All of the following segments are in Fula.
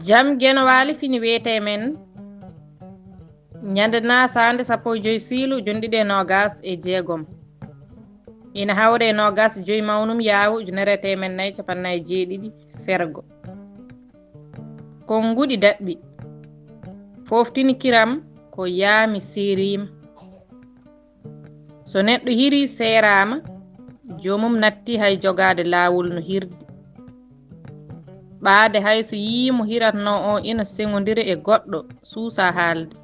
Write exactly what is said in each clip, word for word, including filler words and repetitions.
Jam Geno Waali fini weetee men ñande naasaande sappo e joy siilu ujunere ɗiɗi e noogaas e jeegom. Ina hawre e noogaas e joy mawnum yaawu ujunere e teemen nayi capannay jeeɗiɗi fergo. Ko nguɗi daɓɓi. Fooftini kiram ko yaami seeriima. So neɗɗo hirii seeraama, joomum natti hay jogaade laawol no hirde. Ɓaade hay so yii mo hiratnoo o ina seŋondira e goɗɗo, suusaa haalde.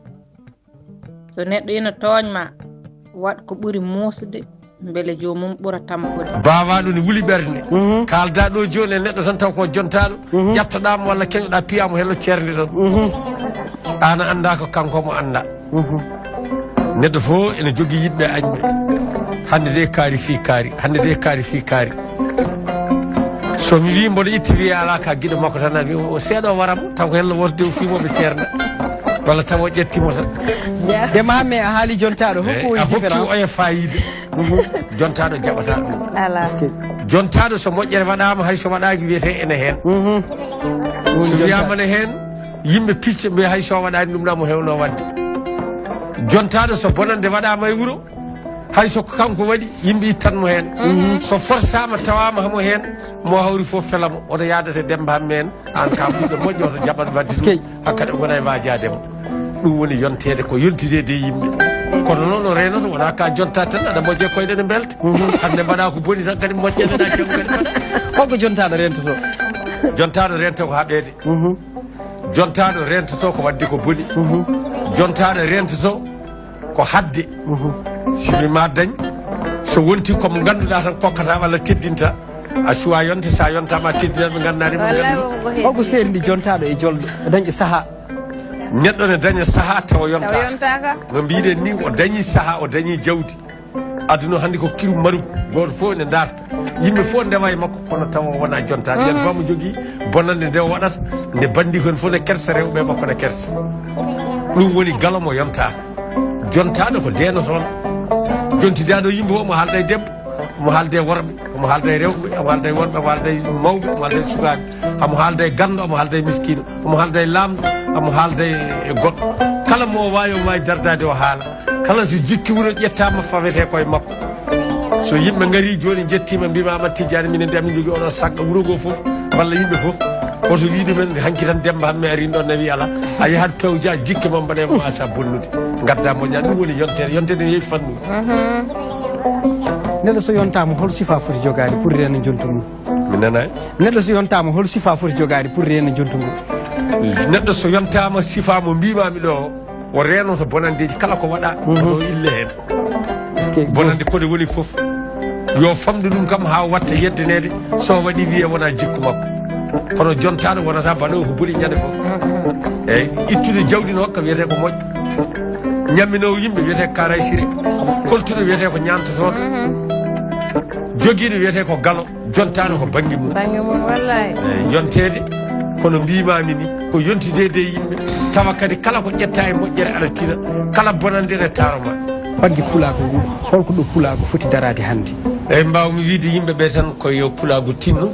So neɗɗo ina tooñ ma, waɗ ko ɓuri muusde, mbele joomum ɓura tampude. Baawaaɗo ne wuli ɓernde. Mhm. Kaaldaa ɗo jooni e neɗɗo tan taw ko jontaaɗo. Mhm. Ƴettoɗaa mo walla keñoɗaa piyaa mo hello ceernde ɗon. Mhm. Aan a anndaa ko kanko mo anndaa. Mhm. Neɗɗo fof ene jogii yiɗɓe e añɓe. Hannde de kaari fii kaari, hannde de kaari fii kaari. So mi wii mboɗo itti, wiya alaa ka giɗo makko tan, a wiya o seeɗa o wara mo, taw ko hello wonde o fii mo ɓe ceerna. Walla taw o ƴetti mo tan. Yes. Dema me a haali jontaaɗo, hokku o Eh, a hokki différence. Oya faayiida. Mhm. Jontaaɗo jaɓataa ɗum. Alaa. Est-ce que Jontaaɗo so moƴƴere waɗaama, hay so waɗaaki wiyetee ene heen. Mhm. So wiyaama ne heen, yimɓe picca mbiya hay so waɗaani ɗum ɗam o heewno waɗde. Jontaaɗo so bonande waɗaama e wuro, hay so ko kanko waɗi, yimɓe ittan mo heen. Mhm. So forsaama tawaama hamo heen, mo hawri fof fela mo. Oto yaadata Demmba Hamme en, aan kam ɓiɗɗo moƴƴo, oto jaɓan waɗde ɗum. Est-ce que Hakkadi o wona e waajaade mo. Ɗum woni yonteede ko yontideede e yimɓe. Kono noon o reenoto, wonaa ka jontaa tan, aɗa moƴƴe koyɗe ne mbelta. Mhm. Hannde mbaɗa ko boni tan, kadi moƴƴe mbaɗa jam kadi mbaɗa. Holko jontaaɗo reentotoo? Jontaaɗo reentotoo ko haɓeede. Mhm. Jontaaɗo reentotoo ko waɗde ko boni. Mhm. Jontaaɗo reentotoo ko haɗde. Mhm. Si mi ma dañ, so wonti ko mo ngannduɗaa tan kokkataa walla teddinta, a suwa yonde, sa yontaama a teddinat ɓe nganndaani mo. Wallahi, nganndu. Ko ko seerndi jontaaɗo e jolɗo, dañƴo sahaa. Neɗɗo ne daña sahaa tawa yontaa. Tawa yontaaka. No mbiɗen ni, o dañi sahaa, o dañi jawdi. Aduna hannde ko kiru maru, gooto fof ne darta. Yimɓe fof ndewa e makko, kono tawa o wona jontaa. Nden fof mo jogii bonande nde o waɗata, nde bandi kon fof ne kersa, rewɓe makko ne kersa. Ɗum woni galo mo yontaaka. Jontaaɗo ko deenotooɗo. Jontidaaɗo yimɓe fof, mo haalda e debbo, mo haalda e worɓe, mo haalda e rewɓe, mo haalda e worɓe, mo haalda e mawɓe, mo haalda e sukaaɓe, mo haalda e ganndo, mo haalda e miskiino, mo haalda e laamɗo, mo haalda e goɗɗo. Kala mo o waawi, o waawi dardaade o haala. Kala so jikki wuro ƴettaama, fawetee koye makko. So yimɓe ngarii jooni, njettiima, mbiimaama Tijjaani, minen de amin njogii oɗo sagga wuro ngoo fof, walla yimɓe fof. Oto wii ɗumen, hanki tan Demmba Hamme arii ɗo, nawi alaa. A yahat pewja jikke ma, mbaɗa e mo asa bonnude. Ngadda moƴƴa, ɗum woni yonteede. Yonteede ne yeewi fannude. Neɗɗo so yontaama, hol sifaa foti jogaade pour reena jontu mum? Mi nanaani. Neɗɗo so yontaama, hol sifaa foti jogaade pour reena jontu mum? Neɗɗo so yontaama, sifaa mo mbiimaami ɗo, o reenoto bonandeeji kala ko waɗa, oto ille heen. Est-ce que bonande kode woni fof. Yo famɗu ɗum kam haa watta yeddaneede, so waɗi wiye wona jikku makko. Kono jontaaɗo wonata baɗoowo ko boni ñande fof. Eyyi, ittude jawdi no hokka wiyetee ko moƴƴo. Ñamminoowo yimɓe wiyetee ko karaysire. Koltuɗo wiyetee ko ñaantotooɗo. Jogiiɗo wiyetee ko galo. Jontaaɗo ko bannge mum. Bannge mum, wallaay. Eyyi, yonteede, kono mbiimaami ni, ko yontideede e yimɓe, tawa kadi kala ko ƴetta e moƴƴere aɗa tina, kala bonande ene taaro ma. Bannge pulaagu ngu, holko ɗo pulaagu foti daraade hannde? Eyyi, mbaawmi wiyde yimɓe ɓe tan ko yo pulaagu tinno.